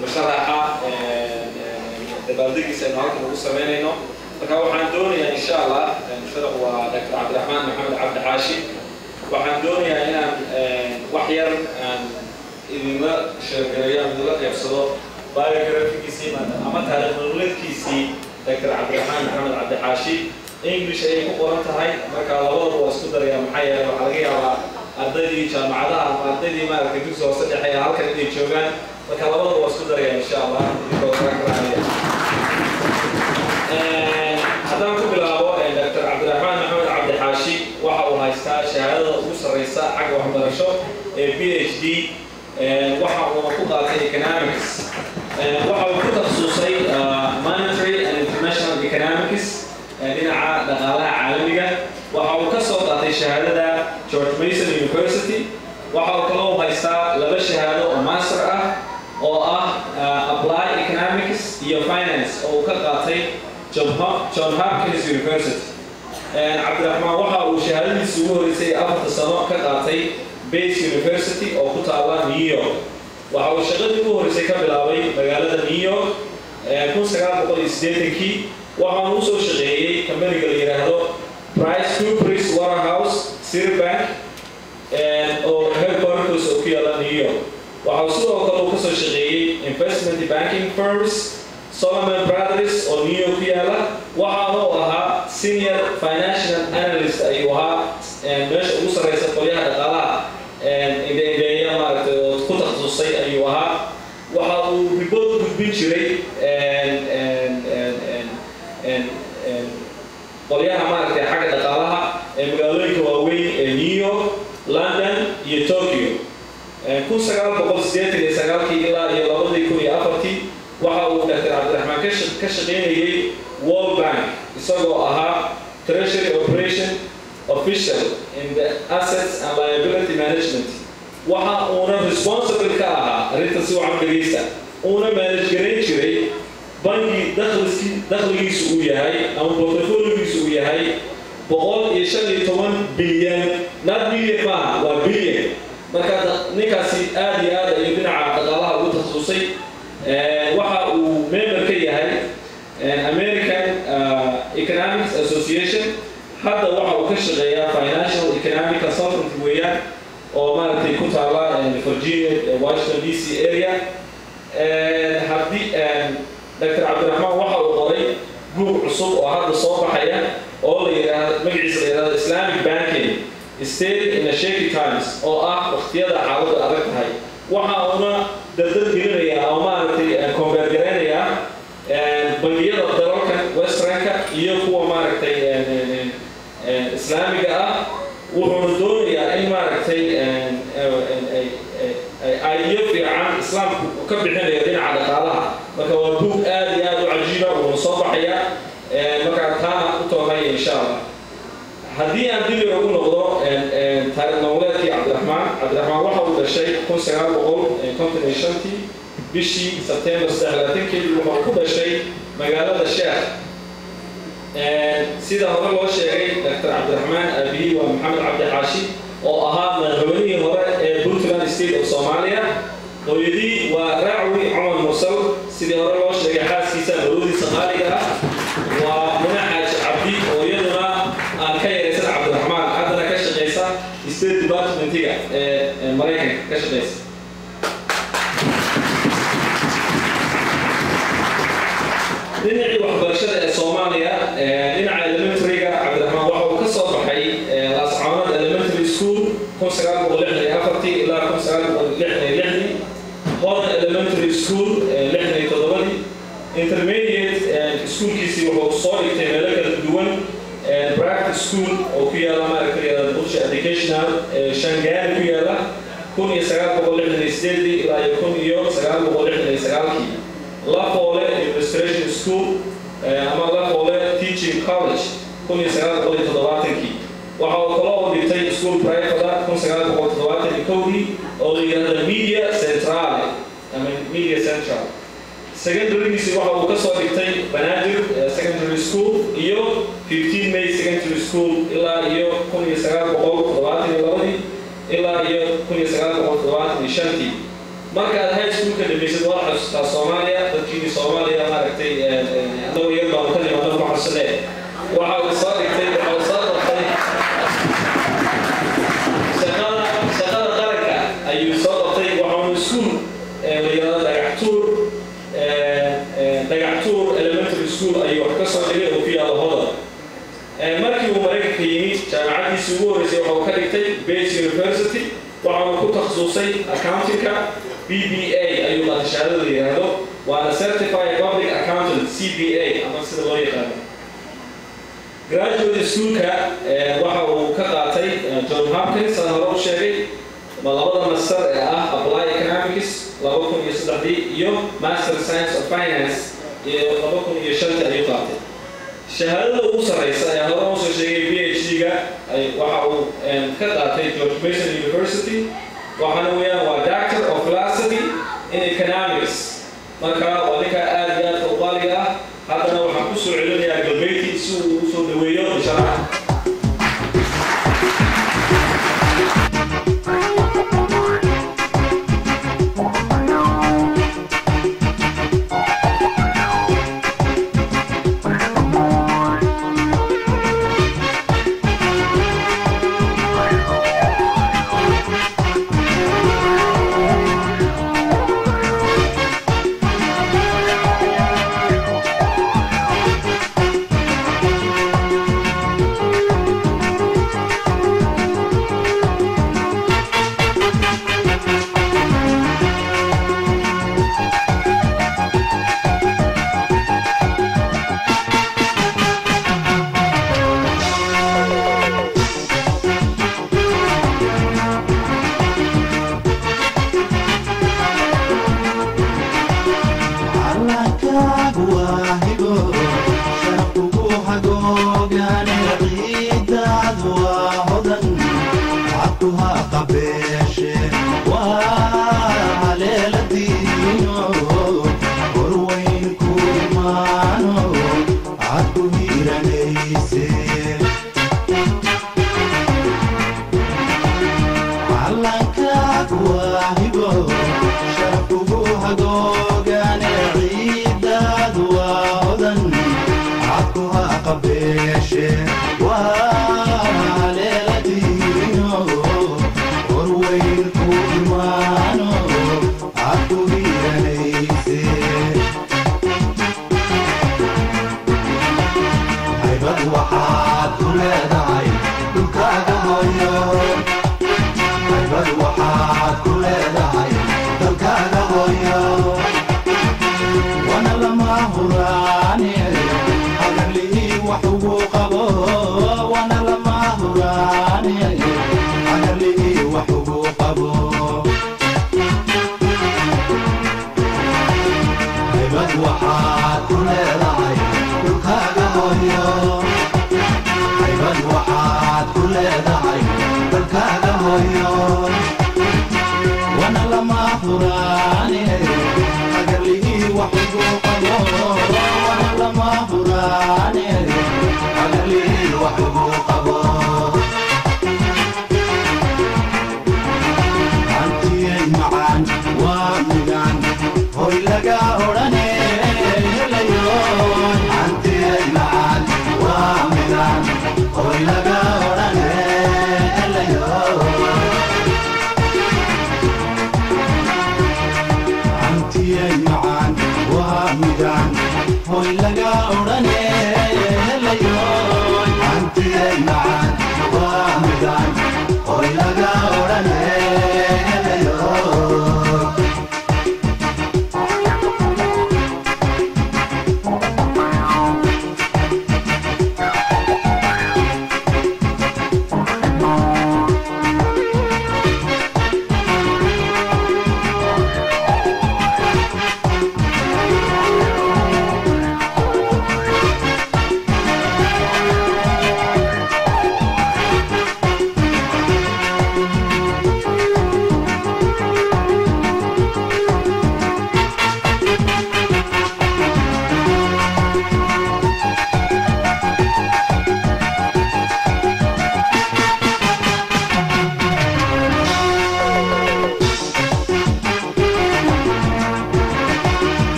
Musharaxa dabaaldegiisa aynu halkan ugu sameynayno. Marka waxaan doonayaa, insha Allah, musharax waa Dr. Cabdiraxmaan Maxamed Cabdi Xaashi. Waxaan doonayaa inaan wax yar aan idinla share gareeyo ama idinla qaybsado biography-giisii ama taariikh nololeedkiisii Dr. Cabdiraxmaan Maxamed Cabdi Xaashi. English ayay ku qoran tahay, marka labadaba waa isku daraya, maxaa yeelay waxaa laga yaabaa ardaydii jaamacadaha ama ardaydii maaragtay dugsi hoose dhexe ee halkan inay joogaan. Marka labadaba waa isku daraya, insha Allah, idinkoo kala karaanaya. Haddaan ku bilaabo, Dr. Cabdiraxmaan Maxamed Cabdi Xaashi waxa uu haystaa shahaadada ugu sarreysa xagga waxbarasho ee PhD, waxa uuna ku qaatay economics. Waxa uu ku takhasusay monetary and international economics, dhinaca dhaqaalaha caalamiga. Waxa uu ka soo qaatay shahaadada George Mason University. Waxa uu kaloo haystaa laba shahaado oo master ah oo ah applied economics iyo finance oo uu ka qaatay John Hopkins University. Cabdiraxmaan waxa uu shahaadadiisa ugu horreysay 4-ta sano ka qaatay Pace University oo ku taala New York. Waxa uu shaqadii ugu horreysay ka bilaabay magaalada New York 1980-kii. Waxaanu usoo shaqeeyey kambaniga la yidhaahdo Price Coopers Waterhouse Citibank oo headquarters oo ku yaala New York. Waxa uu sidoo kale uu kasoo shaqeeyey investment banking firms Solomon Brothers oo New York ku yaala. Waxaana uu ahaa senior financial analyst ayuu ahaa, meesha ugu sarreysa qolyaha dhaqaalaha indheindheeya maaragtay oo ku takhasusay ayuu ahaa. Waxa uu report gudbin jiray qolyaha maaragtay xagga dhaqaalaha ee magaalooyinka waaweyn ee New York, London iyo Tokyo. 1989-kii ilaa iyo 2004-tii waxa uu Dr. Cabdiraxmaan ka shaqaynayay World Bank, isagoo ahaa treasury operation official in the assets and liability management. Waxa uuna responsible ka ahaa arrintan, si wacan dhegeysta, uuna manage garayn jiray bangi dakhligiisu uu yahay ama portfolio-giisu uu yahay 115 bilyan, not million maaha, waa bilyan. Marka ninkaasi aad iyo aad ayuu dhinaca dhaqaalaha ugu takhasusay. Waxa uu member ka yahay American Economics Association. Hadda waxa uu ka shaqeeyaa financial economic consultant weeyaan oo maaragtay ku taala Virginia, Washington DC area. Haddii Dr. Cabdiraxmaan waxa uu qoray buug cusub oo hadda soo baxaya oo la yidhaahdo, magaciisa la yidhahdo Islamic Banking State in a Shaky Times, oo ah waqtiyada xaaladda adag tahay. Waxa uuna dardar gelinayaa ama maaragtay compare garaynayaa bangiyada dalalkan western-ka iyo kuwa maaragtay islaamiga ah. Wuxuuna doonayaa in maaragtay idea fiican islaamku ka bixinayo dhinaca dhaqaalaha. Marka waa buug aad iyo aad u cajiiba, wuuna soo baxayaa. Markaa taana u toonaya, insha Allah. Haddii aan dib yar ugu noqdo taariikh nololeedkii Cabdiraxmaan, Cabdiraxmaan waxa uu dhashay 1955-tii bishii Sebtembar 23-keedii. Wuxuu ku dhashay magaalada Sheekh. Sida hore loo sheegay, Dr. Cabdiraxmaan aabihii waa Maxamed Cabdi Xaashi oo ahaa madaxweynihii hore ee Puntland State of Somalia. Hooyadii waa Racwi Cumar Mursal. Sidii hore loo sheegay, xaaskiisa, marwadiisa qaaliga ah, waa Muna Xaaji Cabdi oo iyaduna aan ka yaraysan Cabdiraxmaan, haddana ka shaqeysa State Department-iga ee Maraykanka ka shaqeysa. Dhinacii waxbarashada ee Soomaaliya, dhinaca elementary-ga, Cabdiraxmaan waxa uu ka soo baxay Laascaanood Elementary School 1964-tii ilaa 1966-dii, Hodan Elementary School 67-dii. Intermediate iskuulkiisii wuxuu soo dhigtay meelo kala duwan: practice school oo ku yaala maaragtay Muqdisho Educational Shangaani ku yaala 1968-dii ilaa iyo 1969-kii, Lafoole Administration School ama Lafoole Teaching College 1970-kii. Waxa uu kaloo u dhigtay school private 1971-dii oo la yidhaahdo Media Centrale ama Media Central. Secondary-giisi waxa uu ka soo dhigtay Banaadir Secondary School iyo 15 May Secondary School ilaa iyo 1972-dii ilaa iyo 1975-tii. Markaad high schoolka dhamaysid, waa xasuustaa Soomaaliya, dadkiini Soomaaliya maaragtay, annagu yar baanu ka nimaadno ku xasuusnee. Waxa uu soo dhigtay, waxa uu soo qabtay shaqada qaranka ayuu soo qabtay. Waxaanu iskuul la yidhahdo Dhagaxtuur, Dhagaxtuur Elementary School ayuu wax ka soo dhigay oo ku yaalla Hodan. Markii uu Maraykanka yimi, jaamacaddiisii ugu horreysay waxa uu ka dhigtay Bates University. Waxaanu ku takhasusay accountingka, BBA ayuu qaatay shahaadada la yidhaahdo, waana Certified Public Accountant, CPA ama sida loo yaqaano. Graduate schoolka waxa uu ka qaatay John Hopkins, aan hore u sheegay, ma labada master ee ah Applied Economics 2003-dii iyo Master Science of Finance iyo 2005-tii ayuu qaatay. Shahaadada ugu sarreysa ayaa hore usoo sheegay, PhD-ga, waxa uu ka qaatay George Mason University, waxaana weeyaan waa Doctor of Philosophy in Economics. Marka waa ninka aad iyo aadka u qaaliga ah. Haddana waxaan kusoo celinayaa Galbeyti si uu usoo dhaweeyo musharaxa. Calankagu waa hibo, sharafkugu hagoogane, ciidaadu waa hodan, cabkuha qabeeshe, waa haleeladiino, horweyn ku imaano, cad ku hiiranayse. Calankagu waa hibo, sharafkugu hagoogane, ciidaadu waa hodan, cadkuha qabeeshe, waa haleeladiino, horweyn ku imaano, cad ku hiiranayse. Haybad waxaad ku leedahay dhulkaaga hooyo, haybad waxaad ku leedahay dalkaaga hooyo, wana lama huraane hagarlihii wax ugu qabo, wana lama huraane hagarlihii wax ugu qabo. Haybad waxaad ku leedahay dhulkaaga hooyo, haybad waxaad ku leedahay dalkaaga hooyo, wana lama huraane hagarlihii wax ugu qabo, wana lama huraane hagarlihii wax ugu qabo. Hantiyay macaan waa midaan hoy laga odhane helayo, hantiyay macaan waa midaan hoy laga odhane helayo, hantiyay macaan waa midaan hoy laga odhane helayo, hantiyay macaan waa midaan hoy laga odhane helayo.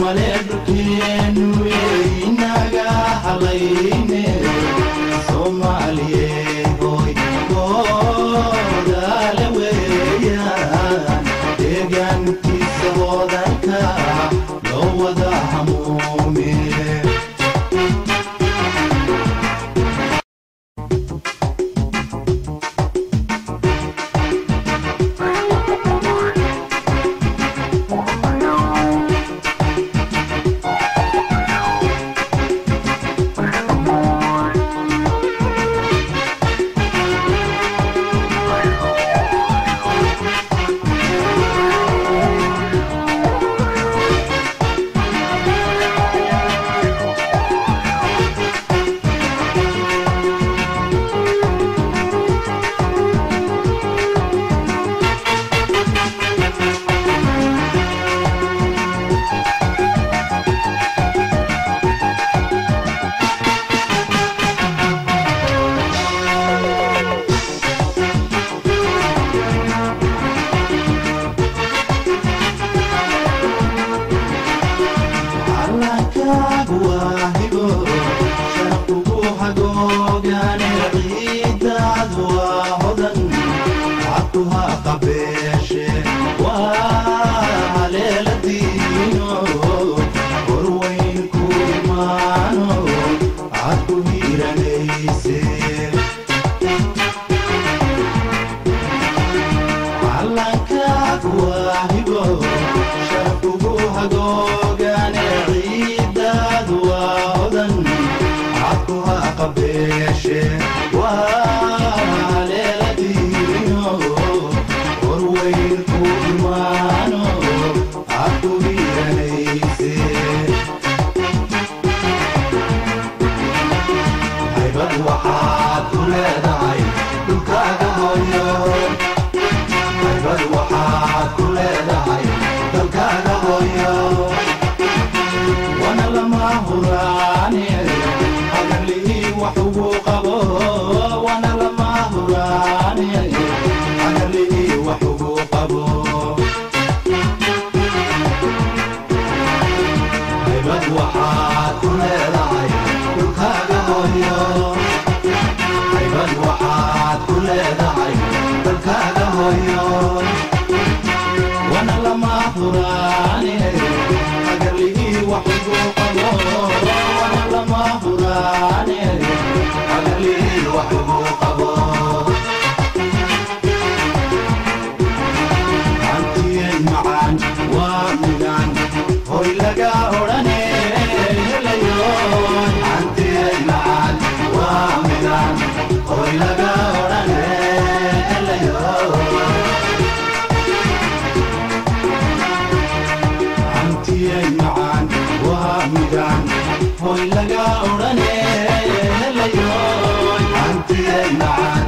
Male dhulkeenu inaga halayne, Soomaaliyeed hoy goodaale weeyaan, deegaankiisa hodanka loo wada hamuume. Callankaagu waa hibo, sharafkugu hagoogane, ciidaadu waa hodan, cabkuha qabeeshe, waa haleela diino, horweyn ku imaano cad ku hiiranayse. Callankaagu waa hibo, sharafkugu hagoogane, ciidaadu waa hodan, cadkuha qabeeshe, waa haleela diino, horweyn ku imaano cad ku hiiranayse. Haybad waxaad ku leedahay dhulkaaga hooyo, haybad waxaad ku leedahay dalkaaga hooyo, wana lama huraane hagarlihii wax ugu qabo, wana lama huraane hagarlihii wax ugu qabo. Haybad waxaad ku leedahay dhulkaaga hooyo, haybad waxaad ku leedahay dalkaaga hooyo, wana lama huraane hagarlihii wax ugu qabo, wana lama huraane hagarlihii wax ugu qabo. Hantiyey macaan waa midaan hoy laga odhane helayo, hantiyey macaan waa midaan hoy laga odhane helayo. Hantiyey macaan waa midaan hoy laga odhane helayo, hantiyey macaan.